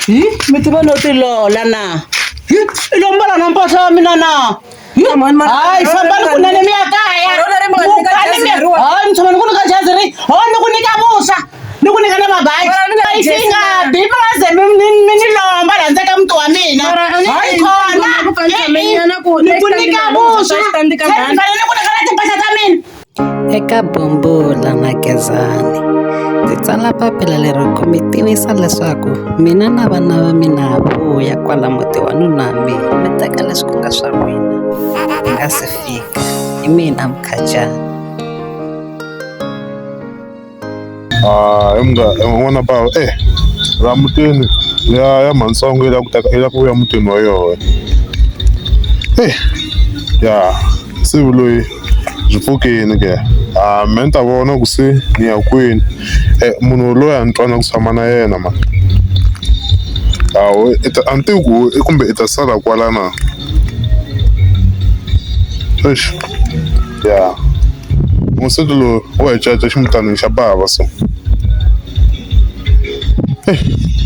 Hi, mi tiva no tilola na? Hi, i lo mbala na mpahla ya mina na? Hi, hayi fambani kunene mi ya kaya. Mukani mi hayi ni tshama ni ku nyika jazi ri ho ni ku nyika vuswa ni ku nyika na mabaji. Yi fi nga bi mi nga ze mi mi mi ni lomba la ndzeni ka muti wa mina. Hayi khona ni ku nyika vuswa se ni fanele ni ku nyika na timpahla ta mina. Eka Bumbula na Gezani, ndzi tsala papila leri ku mi tivisa leswaku mina na vana va mina ha vuya kwala muti wa nuna wa mina mi teka leswi ku nga swa n'wina hi nga si fika. Hi mina Mukhacani. Ah, hi munghana n'wana bava eh la mutini ya ya mhantsongo yi lava ku teka yi lava ku vuya mutini wa yona eh ya se loyi byi pfukini ke a me ni ta vona ku se ni ya kwini munhu loyi a ni twana ku tshama na yena mani hawu i ta a ni tivi ku kumbe i ta sala kwala na eish ya musweki loyi wa hi caca ximutanini xa bava so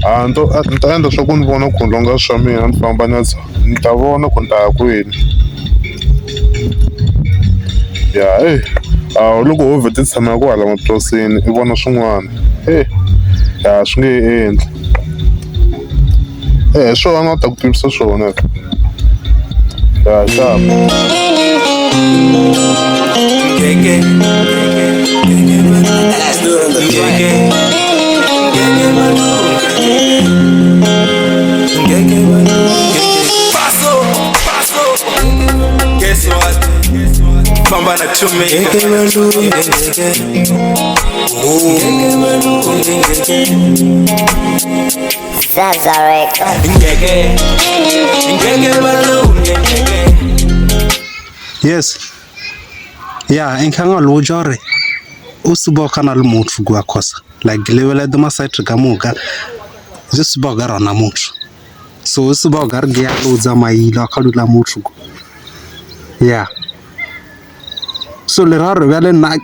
a ni to ni ta endla swa ku ni vona ku longa swa mina ni famba ni ya tshama ni ta vona ku ni ta ya kwini ya eyi a loko ho vheta ti tshama kwala mapurasini i vona swin'wana e ya swi nge endli e hi swona u ta ku tivisa swona ya xava. Famba na chumi Zaza Records. Yes. Ya, e kha nga lo ja gore o supa o kana le motho kua khosa like lebelete ma-side ka moka je supa o ka rona motho so o supa o ka re ke ya o tsamaile a kga dula motho ko ya so le ra gore bjale nna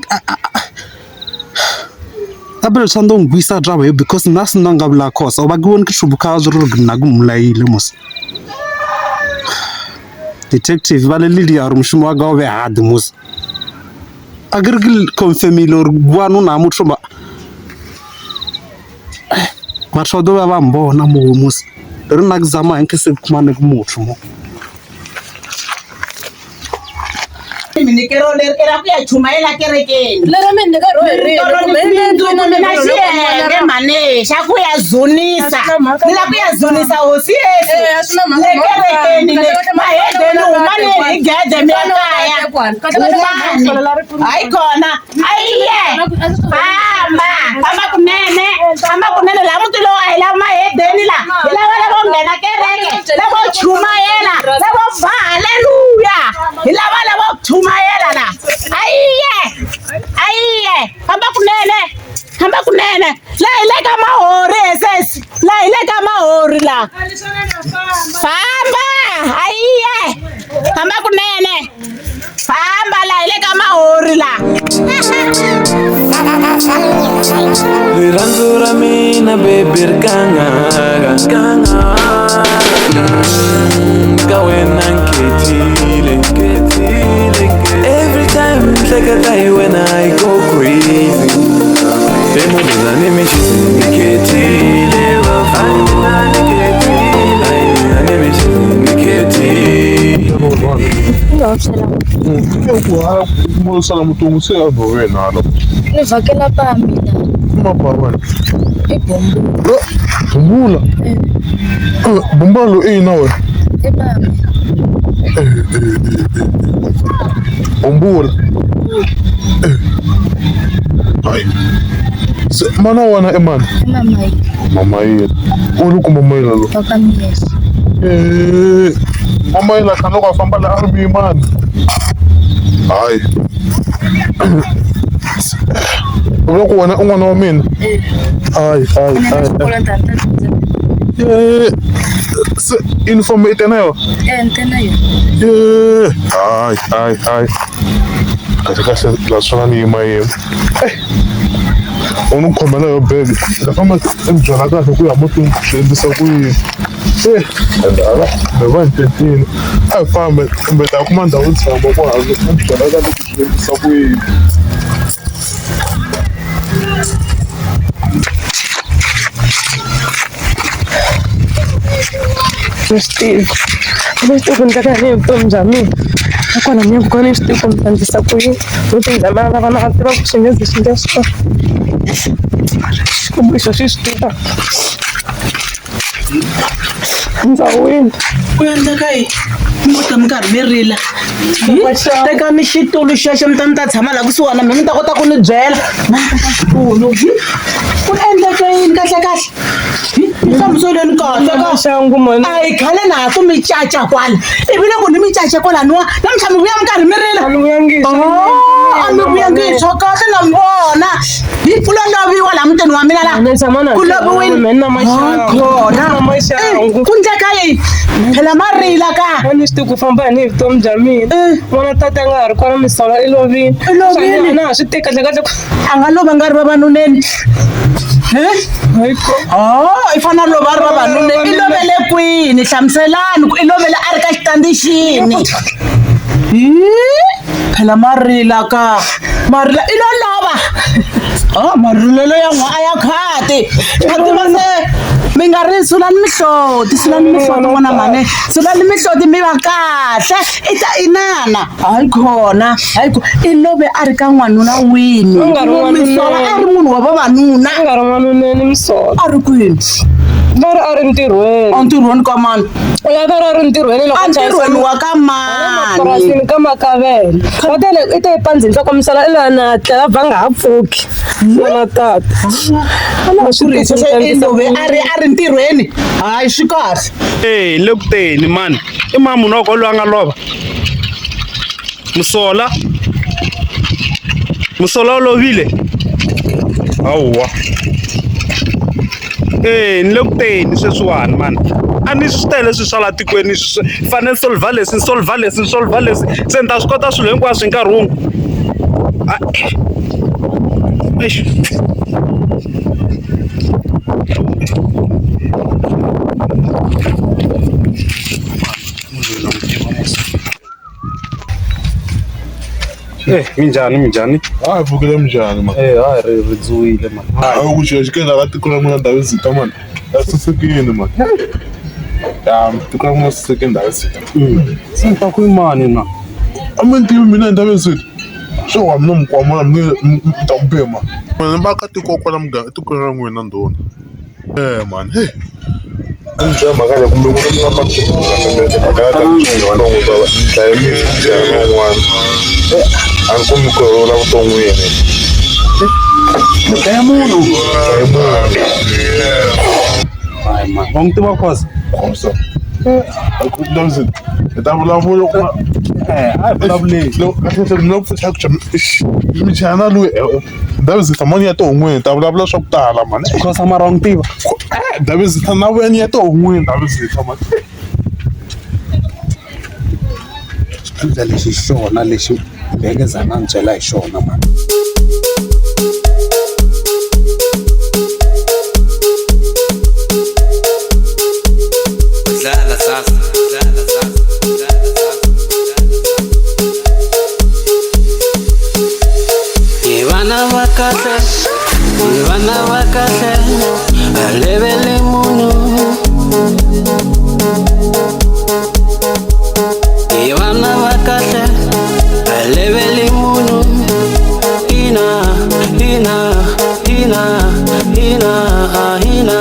gape le tshwanetse go nkwisa taba ye because nna se nna nka bolaya khosa goba ke bone ke tšhoboka zore gore nna ke mmolaile mos detective ba le ledia gore mošomo wa ka o be hard mos a ke re ke confirmile gore one o na motho ba batho ba tlo ba ba mbona moo mos re nna ke tsamaya ke se khumane ke motho mo. Minyikelo leri i ra ku ya chumayela kerekeni. Lero mi nyika ro hi rihi? Tolo Loko mi ni ndlwini na mi xiyenge mhani xa ku ya dzunisa. A swi na mhaka Ni la ku ya dzunisa hosi Yesu. Eh, a swi na mhaka Le mhaka. kerekeni le Kahle kahle mahedeni mhaka humani hi gede mi ya kaya. Kahle kahle Humani. mhaka. Hayi khona. Ayiye. Famba. Famba kunene. Famba kunene laha muti lowu a hi lava mahedeni la. Hi lava lavo nghena kereke, lavo chumayela, lavo ba haleluya. Hi lava lavo chumayela la. Ayiye. Ayiye. Famba kunene. Famba kunene. La hi le ka mahori sesi. La hi le ka mahori la. Famba. Ayiye. Famba kunene. Famba la hi le ka mahori la. Rirhandzu ra mina baby ri kangaka ka wena nkhethile every time hleketa hi wena I go crazy emuzeza ni mixisi ni khethile ni mixisi ni khethile Ku sala mutungu se a nhoveni hala. Ni vhakela pa mina. Kuma pa wena. I Bumbula. Bumbula. Bumbula lo i na wena. I pa mina. Bumbula. Hayi. Se mana wa wena i mani? I Mamayila. Mamayila. U ri ku Mamayila lo. Wa ka Miyese. Eh, Mamayila khale loko a famba la a ri muyimani. Hayi. U vula ku wena u n'wana wa mina? Hayi, hayi, hayi. Eh, se uniform i te na yona? Eh, ni te na yona. Eh, hayi, hayi, hayi. Kahle kahle la swona ni yimayima. Eh. U ni khomela yo bege ta famba i mi byela kahle ku ya mutini swi endlisa ku yini e ende ala mi va ni tetile a hi fambe kumbe ta kuma ndhawu yo tshama kwala i mi byela kahle ku swi endlisa ku yini. Ni swi tivi a ni swi tivi ku ni endleka yini hi vutomi bya mina nakona ni ku ni swi tivi ku ni ta endlisa ku yini vutomi bya mina lava na va tiva ku swi nge zi swi nge swo Xikwembu hi xona xi swi tivaka ndza wina. Ku endleka yini mi ta mi karhi mi rila tekani xitulu xexo mi ta mi ta tshama laha kusuhana mi mi ta kota ku ni byela xitulu ku endleke yini kahle kahle hlamuseleni kahle Maxangu mhani. A hi khale na ha ku mi caca kwala ivi loko ni mi caca kwalaniwa namuntlha mi vuya mi karhi mi rila A mi vuyangisi. Oh, a mi vuyangisi swa kahle na mi vona hi ku lo loviwa laha mutini wa mina laha Ni tshama na ku loviwini Mina na maxangu. kona Na maxangu. Eh, ku ndleka yini phela ma rila ka A ni swi tivi ku famba yini hi vutomi bya mina. N'wana tata a nga ha ri kona misava i lovile. I lovile. A na ha swi tivi kahle kahle ku a nga lova nga ri vavanuneni Oh, i fanele a lova a ri vavanuneni i lovele kwini hlamuselani ku i lovele a ri ka xitandi xini Hi, phela ma rila ka ma rila i lo lova oh marilelo ya n'wa a ya khati a tiva se mi nga ri sulani mihloti sulani mihloti n'wana mhani sulani mihloti mi va kahle i ta inana hayi khona hayi i love a ri ka n'wanuna wini A nga ri n'wanuna. Misola a ri munhu wa vavanuna A nga ri n'wanuneni Misola. A ri kwini? Va ri a ri ntirhweni. Entirhweni ka mani? Ya va ri a ri ntirhweni loko a chayisa Entirhweni wa ka mani? Mapurasini ka Makavela. Va tele i te pandzi nhloko Misola i la na tlela va nga ha pfuki. N'wana tata. A swi tivi ku Se i endlisa love ku a ri a ri ntirhweni hayi swi kahle Ee, ni le ku teni mani i mani munhu wa kona loyi a nga lova musola musola u lovile hawa ee ni le ku teni sweswiwani mani a ni swi tele swilo swa la tikweni swi fanele ni solver leswi ni solver leswi ni solver leswi se ni ta swi kota swilo hinkwaswo hi nkarhi wun'we eish. Eh, minjhani minjhani? Hayi pfukile minjhani man. Eh, hayi ri ri dzuwile man. Hayi ku xi xi la tiko ra n'wina ndhawu zita man. Ya sasekile man. Ya tiko ra n'wina sasekile ndhawu zita. Se ni ta ku mani na? A mi tivi mina ndhawu zita. Swi wa mina mikwama mi mi ta n'wi pima. Mina va ka tiko kwala muganga tikweni ra n'wina ndhuna. Eh man, hey. A ndzi byela mhaka leyi kumbe n'wina mi nga mhaka ya ta dlaye mi un'wana. A ni kumi ku rhula vuton'wini. Ni dlaya munhu. Dlaye munhu. Hayi man, wa n'wi tiva Khoza? Khoza. Hi ta vulavula ku Eh, a hi vulavuleni. loko kahle kahle mina ku pfuxa ku michana loyi Davis mani ya tihon'wini hi ta vulavula swa ku tala mani. Khoza mara wa n'wi tiva? Davis na wena ya tihon'wini Davis mani. Xiphiqo lexi xona lexi Mbekezana a ni byela hi xona mani. Dlala sasa, dlala sasa, dlala sasa. Hi vana va kahle, hi vana va kahle, a leveli munhu. Hi vana va kahle, a leveli munhu. Hina, hina, hina, hina, hina.